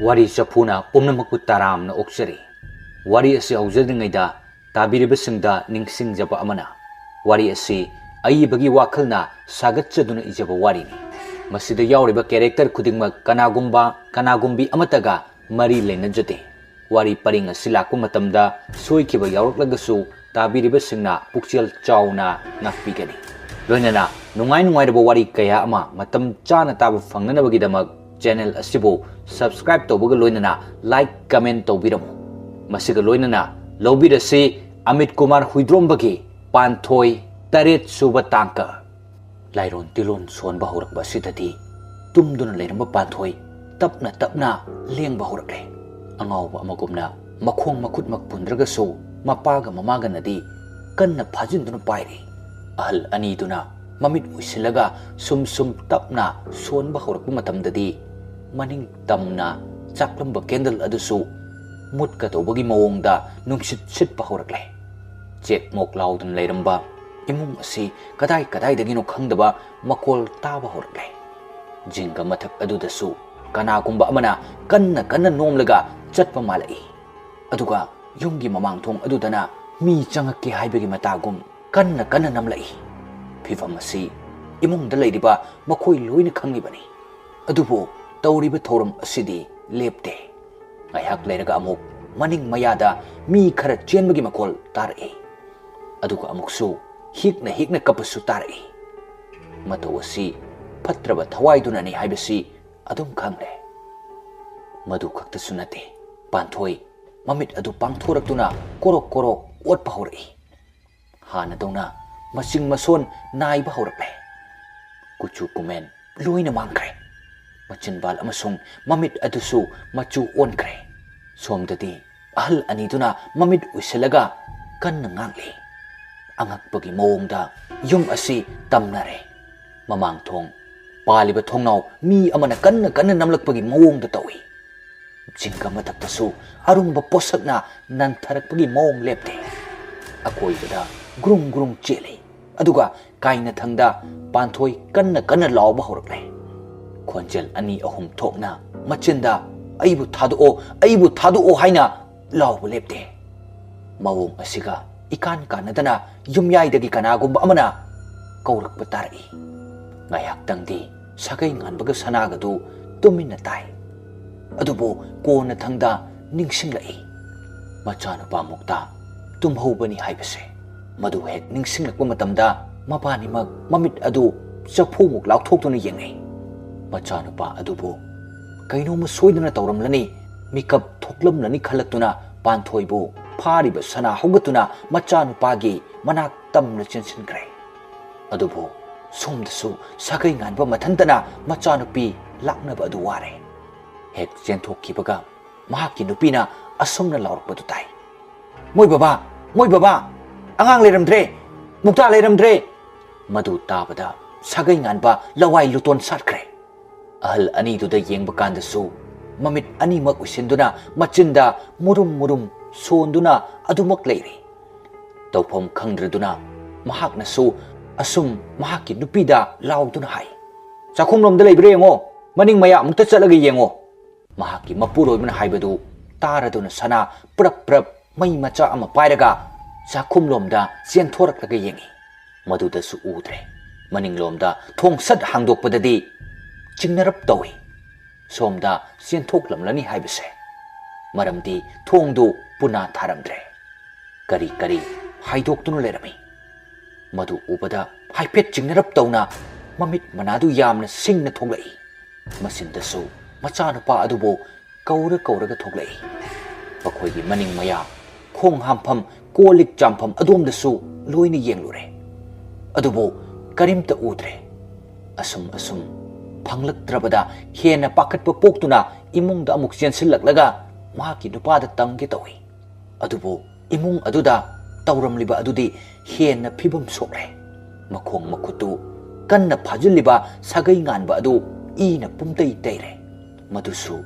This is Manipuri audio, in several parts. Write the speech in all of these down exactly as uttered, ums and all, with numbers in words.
ꯋꯥꯔꯤ ꯆꯐꯨꯅ ꯄꯨꯝꯅꯃꯛꯄꯨ ꯇꯔꯥꯝꯅ ꯑꯣꯛꯆꯔꯤ꯫ ꯋꯥꯔꯤ ꯑꯁꯤ ꯍꯧꯖꯗ꯭ꯔꯤꯉꯩꯗ ꯇꯥꯕꯤꯔꯤꯕꯁꯤꯡꯗ ꯅꯤꯡꯁꯤꯡꯖꯕ ꯑꯃꯅ, ꯋꯥꯔꯤ ꯑꯁꯤ ꯑꯏꯕꯒꯤ ꯋꯥꯈꯜꯅ ꯁꯥꯒꯠꯆꯗꯨꯅ ꯏꯖꯕ ꯋꯥꯔꯤꯅꯤ꯫ ꯃꯁꯤꯗ ꯌꯥꯎꯔꯤꯕ ꯀꯦꯔꯦꯛꯇꯔ ꯈꯨꯗꯤꯡꯃꯛ ꯀꯅꯥꯒꯨꯝꯕ ꯀꯅꯥꯒꯨꯝꯕꯤ ꯑꯃꯠꯇꯒ ꯃꯔꯤ ꯂꯩꯅꯖꯗꯦ꯫ ꯋꯥꯔꯤ ꯄꯔꯤꯡ ꯑꯁꯤ ꯂꯥꯛꯄ ꯃꯇꯝꯗ ꯁꯣꯏꯈꯤꯕ ꯌꯥꯎꯔꯛꯂꯒꯁꯨ ꯇꯥꯕꯤꯔꯤꯕꯁꯤꯡꯅ ꯄꯨꯛꯆꯦꯜ ꯆꯥꯎꯅ ꯉꯥꯛꯄꯤꯒꯅꯤ꯫ ꯂꯣꯏꯅꯅ ꯅꯨꯡꯉꯥꯏ ꯅꯨꯡꯉꯥꯏꯔꯕ ꯋꯥꯔꯤ ꯀꯌꯥ ꯑꯃ ꯃꯇꯝ ꯆꯥꯅ ꯇꯥꯕ ꯐꯪꯅꯅꯕꯒꯤꯗꯃꯛ ꯆꯦꯅꯦꯜ ꯑꯁꯤꯕꯨ ꯁꯕꯁꯀ꯭ꯔꯥꯏꯕ ꯇꯧꯕꯒ ꯂꯣꯏꯅꯅ ꯂꯥꯏꯛ, ꯀꯃꯦꯟ ꯇꯧꯕꯤꯔꯝꯃꯨ꯫ ꯃꯁꯤꯒ ꯂꯣꯏꯅꯅ ꯂꯧꯕꯤꯔꯁꯤ ꯑꯃꯤꯠ ꯀꯨꯃꯥꯔ ꯍꯨꯏꯗ꯭ꯔꯣꯝꯕꯒꯤ ꯄꯥꯟꯊꯣꯏ, ꯇꯔꯦꯠ ꯁꯨꯕ ꯇꯥꯡꯀꯛ꯫ ꯂꯥꯏꯔꯣꯟ ꯇꯤꯂꯣꯟ ꯁꯣꯟꯕ ꯍꯧꯔꯛꯄ ꯑꯁꯤꯗꯗꯤ ꯇꯨꯝꯗꯨꯅ ꯂꯩꯔꯝꯕ ꯄꯥꯟꯊꯣꯏ ꯇꯞꯅ ꯇꯞꯅ ꯂꯦꯡꯕ ꯍꯧꯔꯛꯂꯦ꯫ ꯑꯉꯥꯎꯕ ꯑꯃꯒꯨꯝꯅ ꯃꯈꯣꯡ ꯃꯈꯨꯠꯃꯛ ꯄꯨꯟꯗ꯭ꯔꯒꯁꯨ ꯃꯄꯥꯒ ꯃꯃꯥꯒꯅꯗꯤ ꯀꯟꯅ ꯐꯥꯖꯤꯟꯗꯨꯅ ꯄꯥꯏꯔꯤ꯫ ꯑꯍꯜ ꯑꯅꯤꯗꯨꯅ ꯃꯃꯤꯠ ꯎꯏꯁꯤꯜꯂꯒ ꯁꯨꯝ ꯁꯨꯝ ꯇꯞꯅ ꯁꯣꯟꯕ ꯍꯧꯔꯛꯄ ꯃꯇꯝꯗꯗꯤ ꯃꯅꯤꯡ ꯇꯝꯅ ꯆꯥꯛꯂꯝꯕ ꯀꯦꯟꯗꯜ ꯑꯗꯨꯁꯨ ꯃꯨꯠꯀꯗꯧꯕꯒꯤ ꯃꯑꯣꯡꯗ ꯅꯨꯡꯁꯤꯠ ꯁꯤꯠꯄ ꯍꯧꯔꯛꯂꯦ꯫ ꯆꯦꯛ ꯃꯣꯛ ꯂꯥꯎꯗꯨꯅ ꯂꯩꯔꯝꯕ ꯏꯃꯨꯡ ꯑꯁꯤ ꯀꯗꯥꯏ ꯀꯗꯥꯏꯗꯒꯤꯅꯣ ꯈꯪꯗꯕ ꯃꯈꯣꯜ ꯇꯥꯕ ꯍꯧꯔꯛꯂꯦ꯫ ꯖꯤꯡꯒ ꯃꯊꯛ ꯑꯗꯨꯗꯁꯨ ꯀꯅꯥꯒꯨꯝꯕ ꯑꯃꯅ ꯀꯟꯅ ꯀꯟꯅ ꯅꯣꯝꯂꯒ ꯆꯠꯄ ꯃꯥꯜꯂꯛꯏ꯫ ꯑꯗꯨꯒ ꯌꯨꯝꯒꯤ ꯃꯃꯥꯡ ꯊꯣꯡ ꯑꯗꯨꯗꯅ ꯃꯤ ꯆꯪꯉꯛꯀꯦ ꯍꯥꯏꯕꯒꯤ ꯃꯇꯥꯒꯨꯝ ꯀꯟꯅ ꯀꯟꯅ ꯅꯝꯂꯛꯏ꯫ ꯐꯤꯚꯝ ꯑꯁꯤ ꯏꯃꯨꯡꯗ ꯂꯩꯔꯤꯕ ꯃꯈꯣꯏ ꯂꯣꯏꯅ ꯈꯪꯂꯤꯕꯅꯤ꯫ ꯑꯗꯨꯕꯨ ꯇꯧꯔꯤꯕ ꯊꯧꯔꯝ ꯑꯁꯤꯗꯤ ꯂꯦꯞꯇꯦ꯫ ꯉꯥꯏꯍꯥꯛ ꯂꯩꯔꯒ ꯑꯃꯨꯛ ꯃꯅꯤꯡ ꯃꯌꯥꯗ ꯃꯤ ꯈꯔ ꯆꯦꯟꯕꯒꯤ ꯃꯈꯣꯜ ꯇꯥꯔꯛꯏ꯫ ꯑꯗꯨꯒ ꯑꯃꯨꯛꯁꯨ ꯍꯤꯛꯅ ꯍꯤꯛꯅ ꯀꯞꯄꯁꯨ ꯇꯥꯔꯛꯏ꯫ ꯃꯇꯧ ꯑꯁꯤ ꯐꯠꯇ꯭ꯔꯕ ꯊꯋꯥꯏꯗꯨꯅꯅꯤ ꯍꯥꯏꯕꯁꯤ ꯑꯗꯨꯝ ꯈꯪꯂꯦ꯫ ꯃꯗꯨ ꯈꯛꯇꯁꯨ ꯅꯠꯇꯦ, ꯄꯥꯟꯊꯣꯏ ꯃꯃꯤꯠ ꯑꯗꯨ ꯄꯥꯡꯊꯣꯔꯛꯇꯨꯅ ꯀꯣꯔꯣꯛ ꯀꯣꯔꯣꯛ ꯑꯣꯠꯄ ꯍꯧꯔꯛꯏ꯫ ꯍꯥꯟꯅꯗꯧꯅ ꯃꯆꯤꯡ ꯃꯁꯣꯟ ꯅꯥꯏꯕ ꯍꯧꯔꯛꯂꯦ꯫ ꯀꯨꯆꯨ ꯀꯨꯃꯦꯟ ꯂꯣꯏꯅ ꯃꯥꯡꯈ꯭ꯔꯦ꯫ ꯃꯆꯤꯟꯕꯥꯜ ꯑꯃꯁꯨꯡ ꯃꯃꯤꯠ ꯑꯗꯨꯁꯨ ꯃꯆꯨ ꯑꯣꯟꯈ꯭ꯔꯦ꯫ ꯁꯣꯝꯗꯗꯤ ꯑꯍꯜ ꯑꯅꯤꯗꯨꯅ ꯃꯃꯤꯠ ꯎꯏꯁꯤꯜꯂꯒ ꯀꯟꯅ ꯉꯥꯡꯂꯤ꯫ ꯑꯉꯛꯄꯒꯤ ꯃꯑꯣꯡꯗ ꯌꯨꯝ ꯑꯁꯤ ꯇꯝꯅꯔꯦ꯫ ꯃꯃꯥꯡ ꯊꯣꯡ ꯄꯥꯜꯂꯤꯕ ꯊꯣꯡꯅꯥꯎ ꯃꯤ ꯑꯃꯅ ꯀꯟꯅ ꯀꯟꯅ ꯅꯝꯂꯛꯄꯒꯤ ꯃꯑꯣꯡꯗ ꯇꯧꯏ꯫ ꯖꯤꯡꯒ ꯃꯊꯛꯇꯁꯨ ꯑꯔꯨꯝꯕ ꯄꯣꯠꯁꯛꯅ ꯅꯟꯊꯔꯛꯄꯒꯤ ꯃꯑꯣꯡ ꯂꯦꯞꯇꯦ꯫ ꯑꯀꯣꯏꯕꯗ ꯒ꯭ꯔꯨꯡ ꯒ꯭ꯔꯨꯡ ꯆꯦꯜꯂꯤ꯫ ꯑꯗꯨꯒ ꯀꯥꯏꯅꯊꯪꯗ ꯄꯥꯟꯊꯣꯏ ꯀꯟꯅ ꯀꯟꯅ ꯂꯥꯎꯕ ꯍꯧꯔꯛꯂꯦ꯫ ꯈꯣꯟꯖꯦꯜ ꯑꯅꯤ ꯑꯍꯨꯝ ꯊꯣꯛꯅ ꯃꯆꯤꯟꯗ "ꯑꯩꯕꯨ ꯊꯥꯗꯣꯛꯑꯣ, ꯑꯩꯕꯨ ꯊꯥꯗꯣꯛꯑꯣ" ꯍꯥꯏꯅ ꯂꯥꯎꯕ ꯂꯦꯞꯇꯦ꯫ ꯃꯑꯣꯡ ꯑꯁꯤꯒ ꯏꯀꯥꯟ ꯀꯥꯟꯅꯗꯅ ꯌꯨꯝꯌꯥꯏꯗꯒꯤ ꯀꯅꯥꯒꯨꯝꯕ ꯑꯃꯅ ꯀꯧꯔꯛꯄ ꯇꯥꯔꯛꯏ꯫ ꯉꯥꯏꯍꯥꯛꯇꯪꯗꯤ ꯁꯥꯒꯩ ꯉꯥꯟꯕꯒ ꯁꯅꯥꯒꯗꯨ ꯇꯨꯃꯤꯟꯅ ꯇꯥꯏ꯫ ꯑꯗꯨꯕꯨ ꯀꯣꯟꯅꯊꯪꯗ ꯅꯤꯡꯁꯤꯡꯂꯛꯏ꯫ ꯃꯆꯥꯅꯨꯄꯥ ꯃꯨꯛꯇꯥ ꯇꯨꯝꯍꯧꯕꯅꯤ ꯍꯥꯏꯕꯁꯦ꯫ ꯃꯗꯨ ꯍꯦꯛ ꯅꯤꯡꯁꯤꯡꯂꯛꯄ ꯃꯇꯝꯗ ꯃꯕꯥꯅꯤꯃꯛ ꯃꯃꯤꯠ ꯑꯗꯨ ꯆꯐꯨꯃꯨꯛ ꯂꯥꯎꯊꯣꯛꯇꯨꯅ ꯌꯦꯡꯅꯩ꯫ ꯃꯆꯥꯅꯨꯄꯥ ꯑꯗꯨꯕꯨ ꯀꯩꯅꯣꯝꯃ ꯁꯣꯏꯗꯅ ꯇꯧꯔꯝꯂꯅꯤ, ꯃꯤꯀꯞ ꯊꯣꯛꯂꯝꯂꯅꯤ ꯈꯜꯂꯛꯇꯨꯅ ꯄꯥꯟꯊꯣꯏꯕꯨ ꯐꯥꯔꯤꯕ ꯁꯅꯥ ꯍꯧꯒꯠꯇꯨꯅ ꯃꯆꯥꯅꯨꯄꯥꯒꯤ ꯃꯅꯥꯛ ꯇꯝꯅ ꯆꯦꯟꯁꯤꯟꯈ꯭ꯔꯦ꯫ ꯑꯗꯨꯕꯨ ꯁꯣꯝꯗꯁꯨ ꯁꯥꯒꯩ ꯉꯥꯟꯕ ꯃꯊꯟꯇꯅ ꯃꯆꯥꯅꯨꯄꯤ ꯂꯥꯛꯅꯕ ꯑꯗꯨ ꯋꯥꯔꯦ꯫ ꯍꯦꯛ ꯆꯦꯟꯊꯣꯛꯈꯤꯕꯒ ꯃꯍꯥꯛꯀꯤ ꯅꯨꯄꯤꯅ ꯑꯁꯨꯝꯅ ꯂꯥꯎꯔꯛꯄꯗꯨ ꯇꯥꯏ, "ꯃꯣꯏ ꯕꯕꯥ! ꯃꯣꯏ ꯕꯕꯥ! ꯑꯉꯥꯡ ꯂꯩꯔꯝꯗ꯭ꯔꯦ! ꯃꯨꯛꯇꯥ ꯂꯩꯔꯝꯗ꯭ꯔꯦ!" ꯃꯗꯨ ꯇꯥꯕꯗ ꯁꯥꯒꯩ ꯉꯥꯟꯕ ꯂꯋꯥꯏ ꯂꯨꯇꯣꯟ ꯁꯥꯠꯈ꯭ꯔꯦ꯫ ꯑꯍꯜ ꯑꯅꯤꯗꯨꯗ ꯌꯦꯡꯕ ꯀꯥꯟꯗꯁꯨ ꯃꯃꯤꯠ ꯑꯅꯤꯃꯛ ꯎꯏꯁꯤꯟꯗꯨꯅ ꯃꯆꯤꯟꯗ ꯃꯨꯔꯨꯝ ꯃꯨꯔꯨꯝ ꯁꯣꯟꯗꯨꯅ ꯑꯗꯨꯃꯛ ꯂꯩꯔꯤ꯫ ꯇꯧꯐꯝ ꯈꯪꯗ꯭ꯔꯗꯨꯅ ꯃꯍꯥꯛꯅꯁꯨ ꯑꯁꯨꯝ ꯃꯍꯥꯛꯀꯤ ꯅꯨꯄꯤꯗ ꯂꯥꯎꯗꯨꯅ ꯍꯥꯏ, "ꯆꯥꯛꯈꯨꯝꯂꯣꯝꯗ ꯂꯩꯕ꯭ꯔꯥ ꯌꯦꯡꯉꯣ, ꯃꯅꯤꯡ ꯃꯌꯥ ꯑꯃꯨꯛꯇ ꯆꯠꯂꯒ ꯌꯦꯡꯉꯣ"꯫ ꯃꯍꯥꯛꯀꯤ ꯃꯄꯨꯔꯣꯏꯕꯅ ꯍꯥꯏꯕꯗꯨ ꯇꯥꯔꯗꯨꯅ ꯁꯅꯥ ꯄ꯭ꯔꯞ ꯄ꯭ꯔꯞ ꯃꯩ ꯃꯆꯥ ꯑꯃ ꯄꯥꯏꯔꯒ ꯆꯥꯛꯈꯨꯝꯂꯣꯝꯗ ꯆꯦꯟꯊꯣꯔꯛꯂꯒ ꯌꯦꯡꯉꯤ꯫ ꯃꯗꯨꯗꯁꯨ ꯎꯗ꯭ꯔꯦ꯫ ꯃꯅꯤꯡꯂꯣꯝꯗ ꯊꯣꯡ ꯁꯠ ꯍꯥꯡꯗꯣꯛꯄꯗꯗꯤ ꯆꯤꯡꯅꯔꯞ ꯇꯧꯏ꯫ ꯁꯣꯝꯗ ꯆꯦꯟꯊꯣꯛꯂꯝꯂꯅꯤ ꯍꯥꯏꯕꯁꯦ꯫ ꯃꯔꯝꯗꯤ ꯊꯣꯡꯗꯨ ꯄꯨꯅꯥ ꯊꯥꯔꯝꯗ꯭ꯔꯦ꯫ ꯀꯔꯤ ꯀꯔꯤ ꯍꯥꯏꯗꯣꯛꯇꯨꯅ ꯂꯩꯔꯝꯃꯤ꯫ ꯃꯗꯨ ꯎꯕꯗ ꯍꯥꯏꯐꯦꯠ ꯆꯤꯡꯅꯔꯞ ꯇꯧꯅ ꯃꯃꯤꯠ ꯃꯅꯥꯗꯨ ꯌꯥꯝꯅ ꯁꯤꯡꯅ ꯊꯣꯛꯂꯛꯏ꯫ ꯃꯆꯤꯟꯗꯁꯨ ꯃꯆꯥꯅꯨꯄꯥ ꯑꯗꯨꯕꯨ ꯀꯧꯔ ꯀꯧꯔꯒ ꯊꯣꯛꯂꯛꯏ꯫ ꯃꯈꯣꯏꯒꯤ ꯃꯅꯤꯡ ꯃꯌꯥ, ꯈꯣꯡ ꯍꯥꯝꯐꯝ, ꯀꯣꯜ ꯂꯤꯛ ꯆꯥꯝꯐꯝ ꯑꯗꯣꯝꯗꯁꯨ ꯂꯣꯏꯅ ꯌꯦꯡꯂꯨꯔꯦ꯫ ꯑꯗꯨꯕꯨ ꯀꯔꯤꯝꯇ ꯎꯗ꯭ꯔꯦ꯫ ꯑꯁꯨꯝ ꯑꯁꯨꯝ ꯐꯪꯂꯛꯇ꯭ꯔꯕꯗ ꯍꯦꯟꯅ ꯄꯥꯈꯠꯄ ꯄꯣꯛꯇꯨꯅ ꯏꯃꯨꯡꯗ ꯑꯃꯨꯛ ꯆꯦꯟꯁꯤꯜꯂꯛꯂꯒ ꯃꯍꯥꯛꯀꯤ ꯅꯨꯄꯥꯗ ꯇꯝꯒꯦ ꯇꯧꯏ꯫ ꯑꯗꯨꯕꯨ ꯏꯃꯨꯡ ꯑꯗꯨꯗ ꯇꯧꯔꯝꯂꯤꯕ ꯑꯗꯨꯗꯤ ꯍꯦꯟꯅ ꯐꯤꯕꯝ ꯁꯣꯛꯂꯦ꯫ ꯃꯈꯣꯡ ꯃꯈꯨꯠꯇꯨ ꯀꯟꯅ ꯐꯥꯖꯤꯜꯂꯤꯕ ꯁꯥꯒꯩ ꯉꯥꯟꯕ ꯑꯗꯨ ꯏꯅ ꯄꯨꯝꯇꯩ ꯇꯩꯔꯦ꯫ ꯃꯗꯨꯁꯨ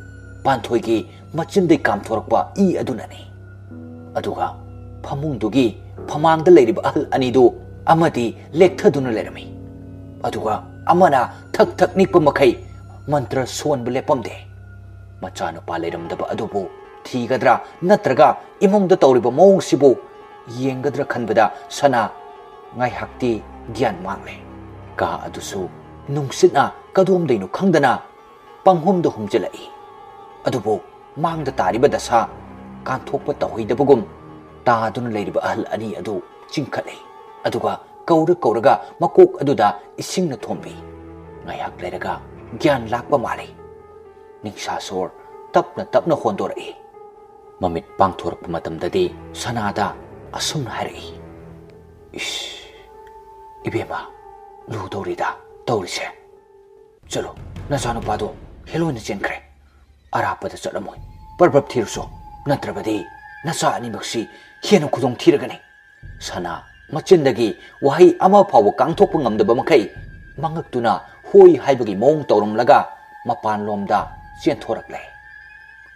ꯄꯥꯟꯊꯣꯏꯒꯤ ꯃꯆꯤꯟꯗꯩ ꯀꯥꯝꯊꯣꯔꯛꯄ ꯏ ꯑꯗꯨꯅꯅꯤ꯫ ꯑꯗꯨꯒ ꯐꯃꯨꯡꯗꯨꯒꯤ ꯐꯃꯥꯡꯗ ꯂꯩꯔꯤꯕ ꯑꯍꯜ ꯑꯅꯤꯗꯨ ꯑꯃꯗꯤ ꯂꯦꯛꯊꯗꯨꯅ ꯂꯩꯔꯝꯃꯤ, ꯑꯗꯨꯒ ꯑꯃꯅ ꯊꯛ ꯊꯛ ꯅꯤꯛꯄ ꯃꯈꯩ ꯃꯟꯇ꯭ꯔ ꯁꯣꯟꯕ ꯂꯦꯞꯄꯝꯗꯦ꯫ ꯃꯆꯥꯅꯨꯄꯥ ꯂꯩꯔꯝꯗꯕ ꯑꯗꯨꯕꯨ ꯊꯤꯒꯗ꯭ꯔꯥ ꯅꯠꯇ꯭ꯔꯒ ꯏꯃꯨꯡꯗ ꯇꯧꯔꯤꯕ ꯃꯑꯣꯡꯁꯤꯕꯨ ꯌꯦꯡꯒꯗ꯭ꯔꯥ ꯈꯟꯕꯗ ꯁꯅꯥ ꯉꯥꯏꯍꯥꯛꯇꯤ ꯒ꯭ꯌꯥꯟ ꯃꯥꯡꯂꯦ꯫ ꯀꯥ ꯑꯗꯨꯁꯨ ꯅꯨꯡꯁꯤꯠꯅ ꯀꯗꯣꯝꯗꯩꯅꯣ ꯈꯪꯗꯅ ꯄꯪꯍꯨꯝꯗ ꯍꯨꯝꯖꯤꯜꯂꯛꯏ꯫ ꯑꯗꯨꯕꯨ ꯃꯥꯡꯗ ꯇꯥꯔꯤꯕ ꯗꯁꯥ ꯀꯥꯟꯊꯣꯛꯄ ꯇꯧꯍꯩꯗꯕꯒꯨꯝ ꯇꯥꯗꯨꯅ ꯂꯩꯔꯤꯕ ꯑꯍꯜ ꯑꯅꯤ ꯑꯗꯨ ꯆꯤꯡꯈꯠꯂꯤ꯫ ꯑꯗꯨꯒ ꯀꯧꯔ ꯀꯧꯔꯒ ꯃꯀꯣꯛ ꯑꯗꯨꯗ ꯏꯁꯤꯡꯅ ꯊꯣꯝꯕꯤ꯫ ꯉꯥꯏꯍꯥꯛ ꯂꯩꯔꯒ ꯒ꯭ꯌꯥꯟ ꯂꯥꯛꯄ ꯃꯥꯜꯂꯤ꯫ ꯅꯤꯡꯁꯥ ꯁꯣꯔ ꯇꯞꯅ ꯇꯞꯅ ꯍꯣꯟꯗꯣꯔꯛꯏ꯫ ꯃꯃꯤꯠ ꯄꯥꯡꯊꯣꯔꯛꯄ ꯃꯇꯝꯗꯗꯤ ꯁꯅꯥꯗ ꯑꯁꯨꯝꯅ ꯍꯥꯏꯔꯛꯏ, "ꯏꯁ, ꯏꯕꯦꯝꯃ, ꯂꯨꯗꯧꯔꯤꯗ ꯇꯧꯔꯤꯁꯦ꯫ ꯆꯠꯂꯣ, ꯅꯆꯥꯅꯨꯄꯥꯗꯣ ꯍꯦꯂꯣꯏꯅ ꯆꯦꯟꯈ꯭ꯔꯦ꯫ ꯑꯔꯥꯞꯄꯗ ꯆꯠꯂꯝꯃꯣꯏ꯫ ꯄꯔꯞ ꯄꯔꯞ ꯊꯤꯔꯨꯁꯣ, ꯅꯠꯇ꯭ꯔꯕꯗꯤ ꯅꯆꯥ ꯑꯅꯤꯃꯛꯁꯤ ꯍꯦꯟꯅ ꯈꯨꯗꯣꯡ ꯊꯤꯔꯒꯅꯤ꯫" ꯁꯅꯥ ꯃꯆꯤꯟꯗꯒꯤ ꯋꯥꯍꯩ ꯑꯃ ꯐꯥꯎꯕ ꯀꯥꯡꯊꯣꯛꯄ ꯉꯝꯗꯕ ꯃꯈꯩ ꯃꯉꯛꯇꯨꯅ ꯍꯣꯏ ꯍꯥꯏꯕꯒꯤ ꯃꯑꯣꯡ ꯇꯧꯔꯝꯂꯒ ꯃꯄꯥꯟꯂꯣꯝꯗ ꯆꯦꯟꯊꯣꯔꯛꯂꯦ꯫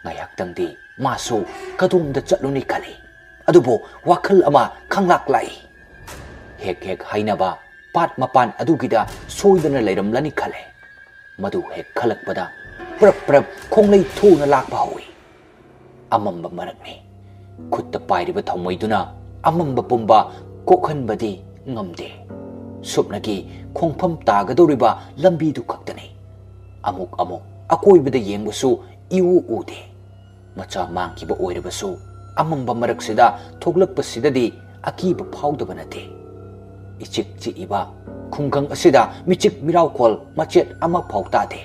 ꯉꯥꯏꯍꯥꯛꯇꯪꯗꯤ ꯃꯥꯁꯨ ꯀꯗꯣꯝꯗ ꯆꯠꯂꯨꯅꯤ ꯈꯜꯂꯤ꯫ ꯑꯗꯨꯕꯨ ꯋꯥꯈꯜ ꯑꯃ ꯈꯪꯂꯥꯛ ꯂꯥꯛꯏ꯫ ꯍꯦꯛ ꯍꯦꯛ ꯍꯥꯏꯅꯕ ꯄꯥꯠ ꯃꯄꯥꯟ ꯑꯗꯨꯒꯤꯗ ꯁꯣꯏꯗꯅ ꯂꯩꯔꯝꯂꯅꯤ ꯈꯜꯂꯦ꯫ ꯃꯗꯨ ꯍꯦꯛ ꯈꯜꯂꯛꯄꯗ ꯄ꯭ꯔꯞ ꯄ꯭ꯔꯞ ꯈꯣꯡꯂꯩ ꯊꯨꯅ ꯂꯥꯛꯄ ꯍꯧꯏ꯫ ꯑꯃꯝꯕ ꯃꯔꯛꯅꯤ꯫ ꯈꯨꯠꯇ ꯄꯥꯏꯔꯤꯕ ꯊꯧꯃꯩꯗꯨꯅ ꯑꯃꯝꯕ ꯄꯨꯝꯕ ꯀꯣꯛꯍꯟꯕꯗꯤ ꯉꯝꯗꯦ꯫ ꯁꯨꯞꯅꯒꯤ ꯈꯣꯡꯐꯝ ꯇꯥꯒꯗꯧꯔꯤꯕ ꯂꯝꯕꯤꯗꯨ ꯈꯛꯇꯅꯤ꯫ ꯑꯃꯨꯛ ꯑꯃꯨꯛ ꯑꯀꯣꯏꯕꯗ ꯌꯦꯡꯕꯁꯨ ꯏꯎ ꯎꯗꯦ꯫ ꯃꯆꯥ ꯃꯥꯡꯈꯤꯕ ꯑꯣꯏꯔꯕꯁꯨ ꯑꯃꯝꯕ ꯃꯔꯛꯁꯤꯗ ꯊꯣꯛꯂꯛꯄꯁꯤꯗꯗꯤ ꯑꯀꯤꯕ ꯐꯥꯎꯗꯕ ꯅꯠꯇꯦ꯫ ꯏꯆꯤꯛ ꯆꯤꯛꯏꯕ ꯈꯨꯡꯒꯪ ꯑꯁꯤꯗ ꯃꯤꯆꯤꯛ ꯃꯤꯔꯥꯎꯈꯣꯜ ꯃꯆꯦꯠ ꯑꯃ ꯐꯥꯎ ꯇꯥꯗꯦ꯫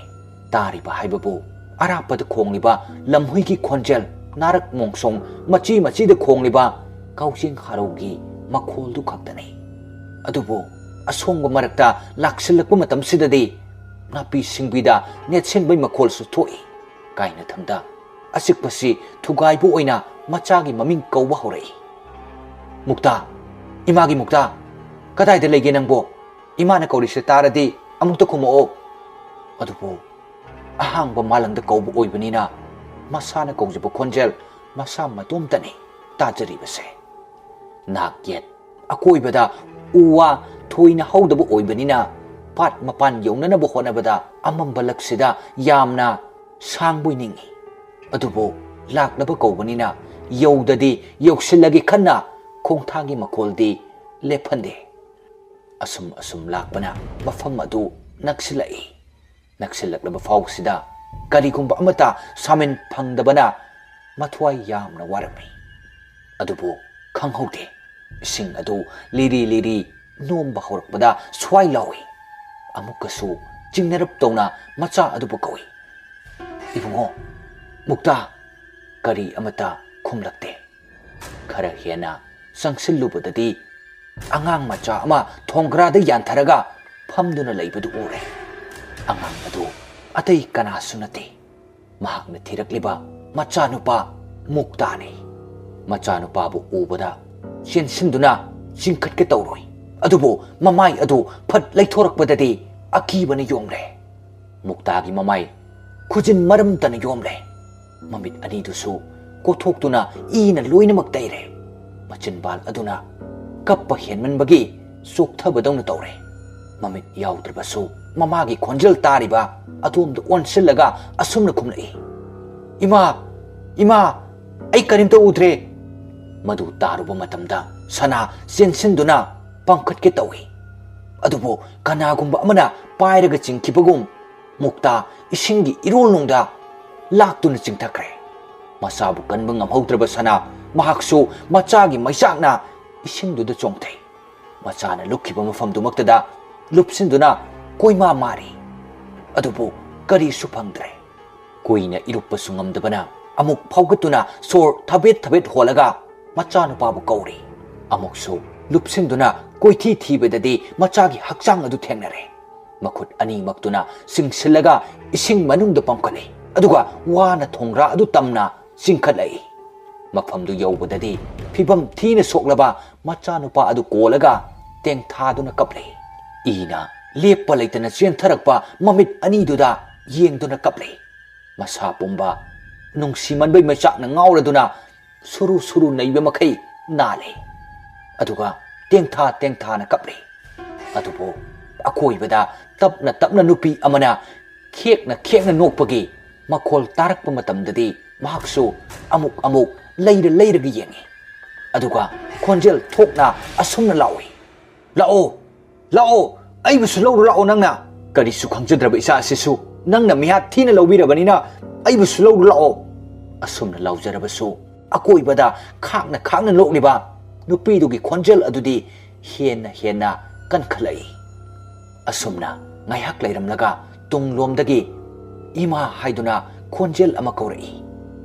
ꯇꯥꯔꯤꯕ ꯍꯥꯏꯕꯕꯨ ꯑꯔꯥꯞꯄꯗ ꯈꯣꯡꯂꯤꯕ ꯂꯝꯍꯨꯏꯒꯤ ꯈꯣꯟꯖꯦꯜ, ꯅꯥꯔꯛ ꯃꯣꯡꯁꯣꯡ ꯃꯆꯤ ꯃꯆꯤꯗ ꯈꯣꯡꯂꯤꯕ ꯀꯥꯎꯖꯦꯡ ꯍꯔꯧꯒꯤ ꯃꯈꯣꯜꯗꯨ ꯈꯛꯇꯅꯤ꯫ ꯑꯗꯨꯕꯨ ꯑꯁꯣꯡꯕ ꯃꯔꯛꯇ ꯂꯥꯛꯁꯤꯜꯂꯛꯄ ꯃꯇꯝꯁꯤꯗꯗꯤ ꯅꯥꯄꯤ ꯁꯤꯡꯕꯤꯗ ꯅꯦꯠꯁꯤꯟꯕꯒꯤ ꯃꯈꯣꯜꯁꯨ ꯊꯣꯛꯏ꯫ ꯀꯥꯏꯅꯊꯪꯗ ꯑꯆꯤꯛꯄꯁꯤ ꯊꯨꯒꯥꯏꯕ ꯑꯣꯏꯅ ꯃꯆꯥꯒꯤ ꯃꯃꯤꯡ ꯀꯧꯕ ꯍꯧꯔꯛꯏ꯫ "ꯃꯨꯛꯇꯥ, ꯏꯃꯥꯒꯤ ꯃꯨꯛꯇꯥ, ꯀꯗꯥꯏꯗ ꯂꯩꯒꯦ ꯅꯪꯕꯣ? ꯏꯃꯥꯅ ꯀꯧꯔꯤꯁꯦ ꯇꯥꯔꯗꯤ ꯑꯃꯨꯛꯇ ꯈꯨꯝꯃꯛꯑꯣ꯫" ꯑꯗꯨꯕꯨ ꯑꯍꯥꯡꯕ ꯃꯥꯂꯪꯗ ꯀꯧꯕ ꯑꯣꯏꯕꯅꯤꯅ ꯃꯁꯥꯅ ꯀꯧꯖꯕ ꯈꯣꯟꯖꯦꯜ ꯃꯁꯥ ꯃꯇꯣꯝꯇꯅꯤ ꯇꯥꯖꯔꯤꯕꯁꯦ꯫ ꯅꯥꯛ ꯌꯦꯠ ꯑꯀꯣꯏꯕꯗ ꯎ ꯋꯥ ꯊꯣꯏꯅ ꯍꯧꯗꯕ ꯑꯣꯏꯕꯅꯤꯅ ꯄꯥꯠ ꯃꯄꯥꯟ ꯌꯧꯅꯅꯕ ꯍꯣꯠꯅꯕꯗ ꯑꯃꯝꯕ ꯂꯛꯁꯤꯗ ꯌꯥꯝꯅ ꯁꯥꯡꯕꯣꯏ ꯅꯤꯡꯏ꯫ ꯑꯗꯨꯕꯨ ꯂꯥꯛꯂꯕ ꯀꯧꯕꯅꯤꯅ ꯌꯧꯗꯗꯤ ꯌꯧꯁꯤꯜꯂꯒꯦ ꯈꯟꯅ ꯈꯣꯡꯊꯥꯡꯒꯤ ꯃꯈꯣꯜꯗꯤ ꯂꯦꯞꯍꯟꯗꯦ꯫ ꯑꯁꯨꯝ ꯑꯁꯨꯝ ꯂꯥꯛꯄꯅ ꯃꯐꯝ ꯑꯗꯨ ꯅꯛꯁꯤꯜꯂꯛꯏ꯫ ꯅꯛꯁꯤꯜꯂꯛꯂꯕ ꯐꯥꯎꯁꯤꯗ ꯀꯔꯤꯒꯨꯝꯕ ꯑꯃꯠꯇ ꯁꯥꯃꯤꯟ ꯐꯪꯗꯕꯅ ꯃꯊ꯭ꯋꯥꯏ ꯌꯥꯝꯅ ꯋꯥꯔꯝꯃꯤ꯫ ꯑꯗꯨꯕꯨ ꯈꯪꯍꯧꯗꯦ, ꯏꯁꯤꯡ ꯑꯗꯨ ꯂꯤꯔꯤ ꯂꯤꯔꯤ ꯅꯣꯝꯕ ꯍꯧꯔꯛꯄꯗ ꯁ꯭ꯋꯥꯏ ꯂꯥꯎꯏ꯫ ꯑꯃꯨꯛꯀꯁꯨ ꯆꯤꯡꯅꯔꯞ ꯇꯧꯅ ꯃꯆꯥ ꯑꯗꯨꯕꯨ ꯀꯧꯏ, "ꯏꯕꯨꯡꯉꯣ, ꯃꯨꯛꯇꯥ!" ꯀꯔꯤ ꯑꯃꯠꯇ ꯈꯨꯝꯂꯛꯇꯦ꯫ ꯈꯔ ꯍꯦꯟꯅ ꯆꯪꯁꯤꯜꯂꯨꯕꯗꯗꯤ ꯑꯉꯥꯡ ꯃꯆꯥ ꯑꯃ ꯊꯣꯡꯒ꯭ꯔꯥꯗ ꯌꯥꯟꯊꯔꯒ ꯐꯝꯗꯨꯅ ꯂꯩꯕꯗꯨ ꯎꯔꯦ꯫ ꯑꯉꯥꯡ ꯑꯗꯨ ꯑꯇꯩ ꯀꯅꯥꯁꯨ ꯅꯠꯇꯦ, ꯃꯍꯥꯛꯅ ꯊꯤꯔꯛꯂꯤꯕ ꯃꯆꯥꯅꯨꯄꯥ ꯃꯨꯛꯇꯥꯅꯤ꯫ ꯃꯆꯥꯅꯨꯄꯥꯕꯨ ꯎꯕꯗ ꯆꯦꯟꯁꯤꯟꯗꯨꯅ ꯆꯤꯡꯈꯠꯀꯦ ꯇꯧꯔꯨꯏ, ꯑꯗꯨꯕꯨ ꯃꯃꯥꯏ ꯑꯗꯨ ꯐꯠ ꯂꯩꯊꯣꯔꯛꯄꯗꯗꯤ ꯑꯀꯤꯕꯅ ꯌꯣꯝꯂꯦ꯫ ꯃꯨꯛꯇꯥꯒꯤ ꯃꯃꯥꯏ ꯈꯨꯖꯤꯟ ꯃꯔꯝꯇꯅ ꯌꯣꯝꯂꯦ꯫ ꯃꯃꯤꯠ ꯑꯅꯤꯗꯨꯁꯨ ꯀꯣꯊꯣꯛꯇꯨꯅ ꯏꯅ ꯂꯣꯏꯅꯃꯛ ꯇꯩꯔꯦ꯫ ꯃꯆꯤꯟꯕꯥꯜ ꯑꯗꯨꯅ ꯀꯞꯄ ꯍꯦꯟꯃꯟꯕꯒꯤ ꯆꯣꯛꯊꯕꯗꯧꯅ ꯇꯧꯔꯦ꯫ ꯃꯃꯤꯠ ꯌꯥꯎꯗ꯭ꯔꯕꯁꯨ ꯃꯃꯥꯒꯤ ꯈꯣꯟꯖꯦꯜ ꯇꯥꯔꯤꯕ ꯑꯗꯣꯝꯗ ꯑꯣꯟꯁꯤꯜꯂꯒ ꯑꯁꯨꯝꯅ ꯈꯨꯝꯂꯛꯏ, "ꯏꯃꯥ, ꯏꯃꯥ, ꯑꯩ ꯀꯔꯤꯝꯇ ꯎꯗ꯭ꯔꯦ!" ꯃꯗꯨ ꯇꯥꯔꯨꯕ ꯃꯇꯝꯗ ꯁꯅꯥ ꯆꯦꯟꯁꯤꯟꯗꯨꯅ ꯄꯥꯡꯈꯠꯀꯦ ꯇꯧꯏ꯫ ꯑꯗꯨꯕꯨ ꯀꯅꯥꯒꯨꯝꯕ ꯑꯃꯅ ꯄꯥꯏꯔꯒ ꯆꯤꯡꯈꯤꯕꯒꯨꯝ ꯃꯨꯛꯇꯥ ꯏꯁꯤꯡꯒꯤ ꯏꯔꯣꯜꯅꯨꯡꯗ ꯂꯥꯛꯇꯨꯅ ꯆꯤꯡꯊꯈ꯭ꯔꯦ꯫ ꯃꯁꯥꯕꯨ ꯀꯟꯕ ꯉꯝꯍꯧꯗ꯭ꯔꯕ ꯁꯅꯥ ꯃꯍꯥꯛꯁꯨ ꯃꯆꯥꯒꯤ ꯃꯩꯆꯥꯛꯅ ꯏꯁꯤꯡꯗꯨꯗ ꯆꯣꯡꯊꯩ꯫ ꯃꯆꯥꯅ ꯂꯨꯞꯈꯤꯕ ꯃꯐꯝꯗꯨꯃꯛꯇꯗ ꯂꯨꯞꯁꯤꯟꯗꯨꯅ ꯀꯣꯏꯃꯥ ꯃꯥꯔꯤ꯫ ꯑꯗꯨꯕꯨ ꯀꯔꯤꯁꯨ ꯐꯪꯗ꯭ꯔꯦ꯫ ꯀꯨꯏꯅ ꯏꯔꯨꯞꯄꯁꯨ ꯉꯝꯗꯕꯅ ꯑꯃꯨꯛ ꯐꯥꯎꯒꯠꯇꯨꯅ ꯁꯣꯔ ꯊꯕꯦꯠ ꯊꯕꯦꯠ ꯍꯣꯜꯂꯒ ꯃꯆꯥꯅꯨꯄꯥꯕꯨ ꯀꯧꯔꯤ꯫ ꯑꯃꯨꯛꯁꯨ ꯂꯨꯞꯁꯤꯟꯗꯨꯅ ꯀꯣꯏꯊꯤ ꯊꯤꯕꯗꯗꯤ ꯃꯆꯥꯒꯤ ꯍꯛꯆꯥꯡ ꯑꯗꯨ ꯊꯦꯡꯅꯔꯦ꯫ ꯃꯈꯨꯠ ꯑꯅꯤꯃꯛꯇꯨꯅ ꯆꯤꯡꯁꯤꯜꯂꯒ ꯏꯁꯤꯡ ꯃꯅꯨꯡꯗ ꯄꯥꯡꯈꯠꯂꯤ, ꯑꯗꯨꯒ ꯋꯥꯅ ꯊꯣꯡꯒ꯭ꯔꯥ ꯑꯗꯨ ꯇꯝꯅ ꯆꯤꯡꯈꯠꯂꯛꯏ꯫ ꯃꯐꯝꯗꯨ ꯌꯧꯕꯗꯗꯤ ꯐꯤꯕꯝ ꯊꯤꯅ ꯁꯣꯛꯂꯕ ꯃꯆꯥꯅꯨꯄꯥ ꯑꯗꯨ ꯀꯣꯜꯂꯒ ꯇꯦꯡꯊꯥꯗꯨꯅ ꯀꯞꯂꯤ꯫ ꯏꯅ ꯂꯦꯞꯄ ꯂꯩꯇꯅ ꯆꯦꯟꯊꯔꯛꯄ ꯃꯃꯤꯠ ꯑꯅꯤꯗꯨꯗ ꯌꯦꯡꯗꯨꯅ ꯀꯞꯂꯤ꯫ ꯃꯁꯥ ꯄꯨꯝꯕ ꯅꯨꯡꯁꯤꯃꯟꯕꯩ ꯃꯩꯆꯥꯛꯅ ꯉꯥꯎꯔꯗꯨꯅ ꯁꯨꯔꯨ ꯁꯨꯔꯨ ꯅꯩꯕ ꯃꯈꯩ ꯅꯥꯜꯂꯤ꯫ ꯑꯗꯨꯒ ꯇꯦꯡꯊꯥ ꯇꯦꯡꯊꯥꯅ ꯀꯞꯂꯤ꯫ ꯑꯗꯨꯕꯨ ꯑꯀꯣꯏꯕꯗ ꯇꯞꯅ ꯇꯞꯅ ꯅꯨꯄꯤ ꯑꯃꯅ ꯈꯦꯛꯅ ꯈꯦꯛꯅ ꯅꯣꯛꯄꯒꯤ ꯃꯈꯣꯜ ꯇꯥꯔꯛꯄ ꯃꯇꯝꯗꯗꯤ ꯃꯍꯥꯛꯁꯨ ꯑꯃꯨꯛ ꯑꯃꯨꯛ ꯂꯩꯔ ꯂꯩꯔꯒ ꯌꯦꯡꯏ꯫ ꯑꯗꯨꯒ ꯈꯣꯟꯖꯦꯜ ꯊꯣꯛꯅ ꯑꯁꯨꯝꯅ ꯂꯥꯎꯏ, "ꯂꯥꯛꯑꯣ, ꯂꯥꯛꯑꯣ, ꯑꯩꯕꯨꯁꯨ ꯂꯧꯔꯨ ꯂꯥꯛꯑꯣ ꯅꯪꯅ꯫ ꯀꯔꯤꯁꯨ ꯈꯪꯖꯗ꯭ꯔꯕ ꯏꯆꯥ ꯑꯁꯤꯁꯨ ꯅꯪꯅ ꯃꯤꯍꯥꯠ ꯊꯤꯅ ꯂꯧꯕꯤꯔꯕꯅꯤꯅ ꯑꯩꯕꯨꯁꯨ ꯂꯧꯔꯨ ꯂꯥꯛꯑꯣ꯫" ꯑꯁꯨꯝꯅ ꯂꯥꯎꯖꯔꯕꯁꯨ ꯑꯀꯣꯏꯕꯗ ꯈꯥꯛꯅ ꯈꯥꯛꯅ ꯅꯣꯛꯂꯤꯕ ꯅꯨꯄꯤꯗꯨꯒꯤ ꯈꯣꯟꯖꯦꯜ ꯑꯗꯨꯗꯤ ꯍꯦꯟꯅ ꯍꯦꯟꯅ ꯀꯟꯈꯠꯂꯛꯏ꯫ ꯑꯁꯨꯝꯅ ꯉꯥꯏꯍꯥꯛ ꯂꯩꯔꯝꯂꯒ ꯇꯨꯡꯂꯣꯝꯗꯒꯤ "ꯏꯃꯥ" ꯍꯥꯏꯗꯨꯅ ꯈꯣꯟꯖꯦꯜ ꯑꯃ ꯀꯧꯔꯛꯏ꯫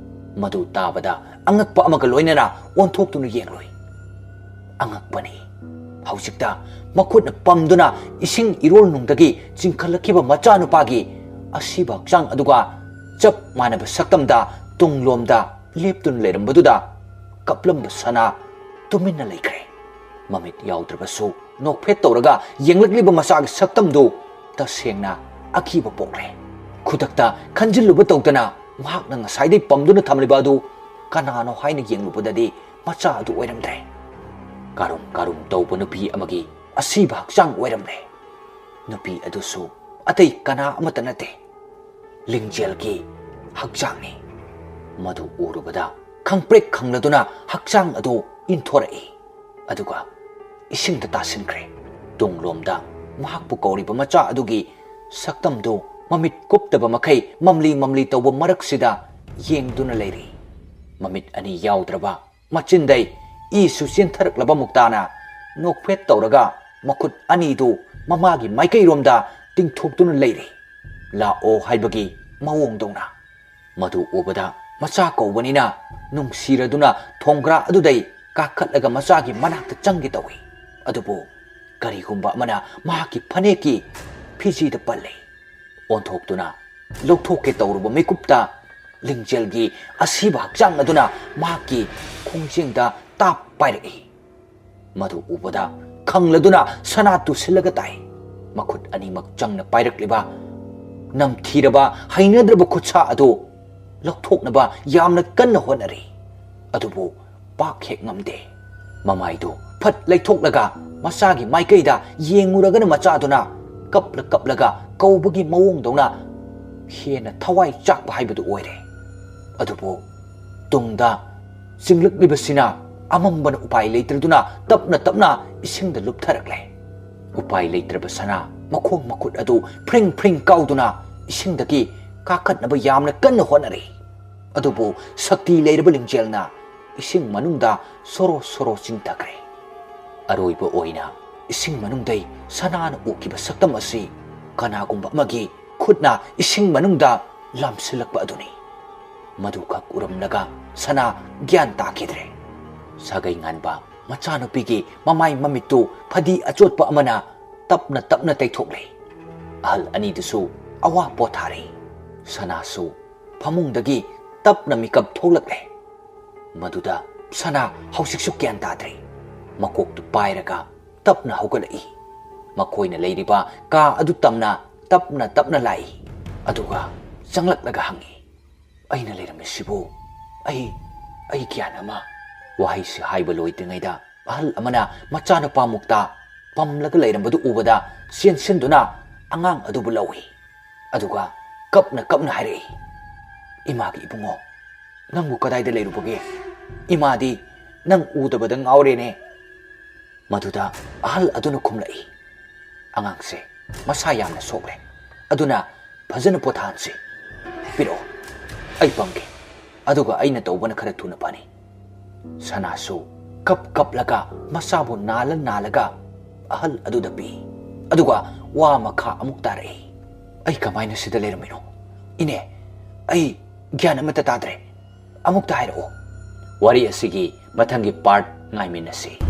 ꯃꯗꯨ ꯇꯥꯕꯗ ꯑꯉꯛꯄ ꯑꯃꯒ ꯂꯣꯏꯅꯅ ꯑꯣꯟꯊꯣꯛꯇꯨꯅ ꯌꯦꯡꯂꯨꯏ꯫ ꯑꯉꯛꯄꯅꯤ, ꯍꯧꯖꯤꯛꯇ ꯃꯈꯨꯠꯅ ꯄꯝꯗꯨꯅ ꯏꯁꯤꯡ ꯏꯔꯣꯜꯅꯨꯡꯗꯒꯤ ꯆꯤꯡꯈꯠꯂꯛꯈꯤꯕ ꯃꯆꯥꯅꯨꯄꯥꯒꯤ ꯑꯁꯤꯕ ꯍꯛꯆꯥꯡ ꯑꯗꯨꯒ ꯆꯞ ꯃꯥꯟꯅꯕ ꯁꯛꯇꯝꯗ ꯇꯨꯡꯂꯣꯝꯗ ꯂꯦꯞꯇꯨꯅ ꯂꯩꯔꯝꯕꯗꯨꯗ ꯀꯞꯂꯝꯕ ꯁꯅꯥ ꯇꯨꯃꯤꯟꯅ ꯂꯩꯈ꯭ꯔꯦ꯫ ꯃꯃꯤꯠ ꯌꯥꯎꯗ꯭ꯔꯕꯁꯨ ꯅꯣꯛꯐꯦꯠ ꯇꯧꯔꯒ ꯌꯦꯡꯂꯛꯂꯤꯕ ꯃꯆꯥꯒꯤ ꯁꯛꯇꯝꯗꯨ ꯇꯁꯦꯡꯅ ꯑꯀꯤꯕ ꯄꯣꯛꯂꯦ꯫ ꯈꯨꯗꯛꯇ ꯈꯟꯖꯤꯜꯂꯨꯕ ꯇꯧꯗꯅ ꯃꯍꯥꯛꯅ ꯉꯁꯥꯏꯗꯩ ꯄꯝꯗꯨꯅ ꯊꯝꯂꯤꯕ ꯑꯗꯨ ꯀꯅꯥꯅꯣ ꯍꯥꯏꯅ ꯌꯦꯡꯂꯨꯕꯗꯗꯤ ꯃꯆꯥ ꯑꯗꯨ ꯑꯣꯏꯔꯝꯗ꯭ꯔꯦ꯫ ꯀꯥꯔꯨꯝ ꯀꯥꯔꯨꯝ ꯇꯧꯕ ꯅꯨꯄꯤ ꯑꯃꯒꯤ ꯑꯁꯤꯕ ꯍꯛꯆꯥꯡ ꯑꯣꯏꯔꯝꯂꯦ꯫ ꯅꯨꯄꯤ ꯑꯗꯨꯁꯨ ꯑꯇꯩ ꯀꯅꯥ ꯑꯃꯠꯇ ꯅꯠꯇꯦ, ꯂꯤꯡꯖꯦꯜꯒꯤ ꯍꯛꯆꯥꯡꯅꯤ꯫ ꯃꯗꯨ ꯎꯔꯨꯕꯗ ꯈꯪꯄ꯭ꯔꯦꯛ ꯈꯪꯂꯗꯨꯅ ꯍꯛꯆꯥꯡ ꯑꯗꯨ ꯏꯟꯊꯣꯔꯛꯏ꯫ ꯑꯗꯨꯒ ꯏꯁꯤꯡꯗ ꯇꯥꯁꯤꯟꯈ꯭ꯔꯦ꯫ ꯇꯨꯡꯂꯣꯝꯗ ꯃꯍꯥꯛꯄꯨ ꯀꯧꯔꯤꯕ ꯃꯆꯥ ꯑꯗꯨꯒꯤ ꯁꯛꯇꯝꯗꯨ ꯃꯃꯤꯠ ꯀꯨꯞꯇꯕ ꯃꯈꯩ ꯃꯝꯂꯤ ꯃꯝꯂꯤ ꯇꯧꯕ ꯃꯔꯛꯁꯤꯗ ꯌꯦꯡꯗꯨꯅ ꯂꯩꯔꯤ꯫ ꯃꯃꯤꯠ ꯑꯅꯤ ꯌꯥꯎꯗ꯭ꯔꯕ ꯃꯆꯤꯟꯗꯩ ꯏꯁꯨ ꯆꯦꯟꯊꯔꯛꯂꯕ ꯃꯨꯛꯇꯥꯅ ꯅꯣꯛꯐꯦꯠ ꯇꯧꯔꯒ ꯃꯈꯨꯠ ꯑꯅꯤꯗꯨ ꯃꯃꯥꯒꯤ ꯃꯥꯏꯀꯩꯔꯣꯝꯗ ꯇꯤꯡꯊꯣꯛꯇꯨꯅ ꯂꯩꯔꯤ, ꯂꯥꯛꯑꯣ ꯍꯥꯏꯕꯒꯤ ꯃꯑꯣꯡꯗꯧꯅ꯫ ꯃꯗꯨ ꯎꯕꯗ ꯃꯆꯥ ꯀꯧꯕꯅꯤꯅ ꯅꯨꯡꯁꯤꯔꯗꯨꯅ ꯊꯣꯡꯒ꯭ꯔꯥ ꯑꯗꯨꯗꯩ ꯀꯥꯈꯠꯂꯒ ꯃꯆꯥꯒꯤ ꯃꯅꯥꯛꯇ ꯆꯪꯒꯦ ꯇꯧꯏ꯫ ꯑꯗꯨꯕꯨ ꯀꯔꯤꯒꯨꯝꯕ ꯑꯃꯅ ꯃꯍꯥꯛꯀꯤ ꯐꯅꯦꯛꯀꯤ ꯐꯤꯖꯤꯗ ꯄꯜꯂꯦ꯫ ꯑꯣꯟꯊꯣꯛꯇꯨꯅ ꯂꯧꯊꯣꯛꯀꯦ ꯇꯧꯔꯨꯕ ꯃꯤꯀꯨꯞꯇ ꯂꯤꯡꯖꯦꯜꯒꯤ ꯑꯁꯤꯕ ꯍꯛꯆꯥꯡ ꯑꯗꯨꯅ ꯃꯍꯥꯛꯀꯤ ꯈꯣꯡꯖꯦꯡꯗ ꯇꯥꯞ ꯄꯥꯏꯔꯛꯏ꯫ ꯃꯗꯨ ꯎꯕꯗ ꯈꯪꯂꯗꯨꯅ ꯁꯅꯥ ꯇꯨꯁꯤꯜꯂꯒ ꯇꯥꯏ꯫ ꯃꯈꯨꯠ ꯑꯅꯤꯃꯛ ꯆꯪꯅ ꯄꯥꯏꯔꯛꯂꯤꯕ ꯅꯝꯊꯤꯔꯕ ꯍꯩꯅꯗ꯭ꯔꯕ ꯈꯨꯠꯁꯥ ꯑꯗꯨ ꯂꯧꯊꯣꯛꯅꯕ ꯌꯥꯝꯅ ꯀꯟꯅ ꯍꯣꯠꯅꯔꯤ꯫ ꯑꯗꯨꯕꯨ ꯄꯥꯛ ꯍꯦꯛ ꯉꯝꯗꯦ꯫ ꯃꯃꯥꯏꯗꯨ ꯐꯠ ꯂꯩꯊꯣꯛꯂꯒ ꯃꯆꯥꯒꯤ ꯃꯥꯏꯀꯩꯗ ꯌꯦꯡꯉꯨꯔꯒꯅ ꯃꯆꯥꯗꯨꯅ ꯀꯞꯂ ꯀꯞꯂꯒ ꯀꯧꯕꯒꯤ ꯃꯑꯣꯡꯗꯧꯅ ꯍꯦꯟꯅ ꯊꯋꯥꯏ ꯆꯥꯛꯄ ꯍꯥꯏꯕꯗꯨ ꯑꯣꯏꯔꯦ꯫ ꯑꯗꯨꯕꯨ ꯇꯨꯡꯗ ꯆꯤꯡꯂꯛꯂꯤꯕ ꯁꯅꯥ ꯑꯃꯝꯕꯅ ꯎꯄꯥꯏ ꯂꯩꯇ꯭ꯔꯗꯨꯅ ꯇꯞꯅ ꯇꯞꯅ ꯏꯁꯤꯡꯗ ꯂꯨꯞꯊꯔꯛꯂꯦ꯫ ꯎꯄꯥꯏ ꯂꯩꯇ꯭ꯔꯕ ꯁꯅꯥ ꯃꯈꯣꯡ ꯃꯈꯨꯠ ꯑꯗꯨ ꯐ꯭ꯔꯤꯡ ꯐ꯭ꯔꯤꯡ ꯀꯥꯎꯗꯨꯅ ꯏꯁꯤꯡꯗꯒꯤ ꯀꯥꯈꯠꯅꯕ ꯌꯥꯝꯅ ꯀꯟꯅ ꯍꯣꯠꯅꯔꯤ꯫ ꯑꯗꯨꯕꯨ ꯁꯛꯇꯤ ꯂꯩꯔꯕ ꯂꯤꯡꯖꯦꯜꯅ ꯏꯁꯤꯡ ꯃꯅꯨꯡꯗ ꯁꯣꯔꯣ ꯁꯣꯔꯣ ꯆꯤꯡꯊꯈ꯭ꯔꯦ꯫ ꯑꯔꯣꯏꯕ ꯑꯣꯏꯅ ꯏꯁꯤꯡ ꯃꯅꯨꯡꯗꯩ ꯁꯅꯥꯅ ꯎꯈꯤꯕ ꯁꯛꯇꯝ ꯑꯁꯤ ꯀꯅꯥꯒꯨꯝꯕ ꯑꯃꯒꯤ ꯈꯨꯠꯅ ꯏꯁꯤꯡ ꯃꯅꯨꯡꯗ ꯂꯥꯝꯁꯤꯜꯂꯛꯄ ꯑꯗꯨꯅꯤ꯫ ꯃꯗꯨꯈꯛ ꯎꯔꯝꯂꯒ ꯁꯅꯥ ꯒ꯭ꯌꯥꯟ ꯇꯥꯈꯤꯗ꯭ꯔꯦ꯫ ꯁꯥꯒꯩ ꯉꯥꯟꯕ ꯃꯆꯥꯅꯨꯄꯤꯒꯤ ꯃꯃꯥꯏ ꯃꯃꯤꯠꯇꯨ ꯐꯗꯤ ꯑꯆꯣꯠꯄ ꯑꯃꯅ ꯇꯞꯅ ꯇꯞꯅ ꯇꯩꯊꯣꯛꯂꯦ꯫ ꯑꯍꯜ ꯑꯅꯤꯗꯨꯁꯨ ꯑꯋꯥ ꯄꯣꯊꯥꯔꯦ꯫ ꯁꯅꯥꯁꯨ ꯐꯃꯨꯡꯗꯒꯤ ꯇꯞꯅ ꯃꯤꯀꯞ ꯊꯣꯛꯂꯛꯂꯦ꯫ ꯃꯗꯨꯗ ꯁꯅꯥ ꯍꯧꯖꯤꯛꯁꯨ ꯒ꯭ꯌꯥꯟ ꯇꯥꯗ꯭ꯔꯦ꯫ ꯃꯀꯣꯛꯇꯨ ꯄꯥꯏꯔꯒ ꯇꯞꯅ ꯍꯧꯒꯠꯂꯛꯏ꯫ ꯃꯈꯣꯏꯅ ꯂꯩꯔꯤꯕ ꯀꯥ ꯑꯗꯨ ꯇꯝꯅ ꯇꯞꯅ ꯇꯞꯅ ꯂꯥꯛꯏ꯫ ꯑꯗꯨꯒ ꯆꯪꯂꯛꯂꯒ ꯍꯪꯉꯤ, "ꯑꯩꯅ ꯂꯩꯔꯝꯃꯤꯁꯤꯕꯨ ꯑꯩ, ꯑꯩ ꯒ꯭ꯌꯥꯟ ꯑꯃ?" ꯋꯥꯍꯩꯁꯤ ꯍꯥꯏꯕ ꯂꯣꯏꯗ꯭ꯔꯤꯉꯩꯗ ꯑꯍꯜ ꯑꯃꯅ ꯃꯆꯥꯅꯨꯄꯥ ꯃꯨꯛꯇ ꯄꯝꯂꯒ ꯂꯩꯔꯝꯕꯗꯨ ꯎꯕꯗ ꯆꯦꯟꯁꯤꯟꯗꯨꯅ ꯑꯉꯥꯡ ꯑꯗꯨꯕꯨ ꯂꯧꯏ꯫ ꯑꯗꯨꯒ ꯀꯞꯅ ꯀꯞꯅ ꯍꯥꯏꯔꯛꯏ, "ꯏꯃꯥꯒꯤ ꯏꯕꯨꯡꯉꯣ, ꯅꯪꯕꯨ ꯀꯗꯥꯏꯗ ꯂꯩꯔꯨꯕꯒꯦ? ꯏꯃꯥꯗꯤ ꯅꯪ ꯎꯗꯕꯗ ꯉꯥꯎꯔꯦꯅꯦ꯫" ꯃꯗꯨꯗ ꯑꯍꯜ ꯑꯗꯨꯅ ꯈꯨꯝꯂꯛꯏ, "ꯑꯉꯥꯡꯁꯦ ꯃꯁꯥ ꯌꯥꯝꯅ ꯁꯣꯛꯂꯦ, ꯑꯗꯨꯅ ꯐꯖꯅ ꯄꯣꯊꯥꯍꯟꯁꯤ꯫ ꯄꯤꯔꯛꯑꯣ, ꯑꯩ ꯄꯝꯒꯦ, ꯑꯗꯨꯒ ꯑꯩꯅ ꯇꯧꯕꯅ ꯈꯔ ꯊꯨꯅ ꯐꯅꯤ꯫" ꯁꯅꯥꯁꯨ ꯀꯞ ꯀꯞꯂꯒ ꯃꯁꯥꯕꯨ ꯅꯥꯜꯂ ꯅꯥꯜꯂꯒ ꯑꯍꯜ ꯑꯗꯨꯗ ꯄꯤ꯫ ꯑꯗꯨꯒ ꯋꯥ ꯃꯈꯥ ꯑꯃꯨꯛ ꯇꯥꯔꯛꯏ, "ꯑꯩ ꯀꯃꯥꯏꯅ ꯁꯤꯗ ꯂꯩꯔꯝꯃꯤꯅꯣ? ꯏꯅꯦ, ꯑꯩ ꯒ꯭ꯌꯥꯟ ꯑꯃꯠꯇ ꯇꯥꯗ꯭ꯔꯦ꯫ ꯑꯃꯨꯛꯇ ꯍꯥꯏꯔꯛꯑꯣ꯫" ꯋꯥꯔꯤ ꯑꯁꯤꯒꯤ ꯃꯊꯪꯒꯤ ꯄꯥꯔꯠ ꯉꯥꯏꯃꯤꯟꯅꯁꯤ꯫